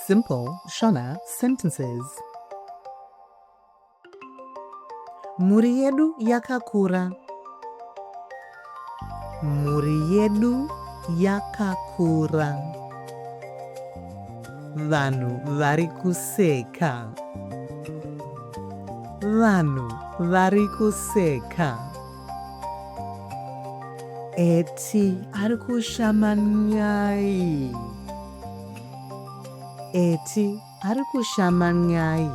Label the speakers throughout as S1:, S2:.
S1: Simple Shona sentences. Mhuri yedu yakakura. Mhuri yedu yakakura. Vanhu vari kuseka. Vanhu vari kuseka. Eti ari kushama nyai. Eti ari kushama nyai.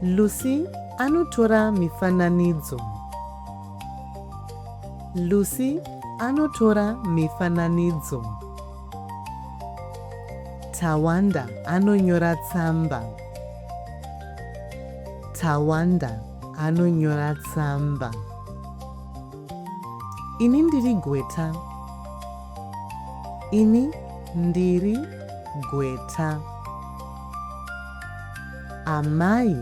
S1: Lucy anotora mifananidzo. Lucy anotora mifananidzo. Tawanda anonyora tsamba. Tawanda anonyora tsamba. Ini ndiri gweta. Ini ndiri gweta. Amai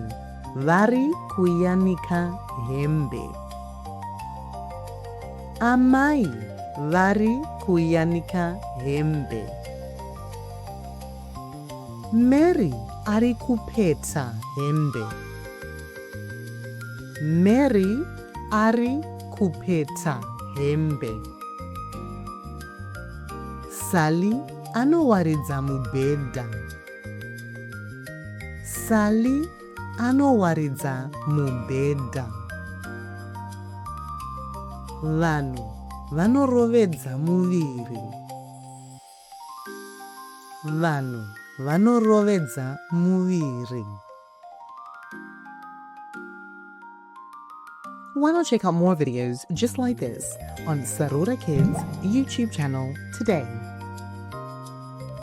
S1: vari kuyanika hembe. Amai vari kuyanika hembe. Mary ari kupeta hembe. Mary ari kupeta hembe. Sally anowaridza mubhedha. Sally anowaridza mubhedha. Vanhu vanorovedza muviri. Vanhu vanorovedza muviri. Why not check out more videos just like this on Sarura Kids YouTube channel today?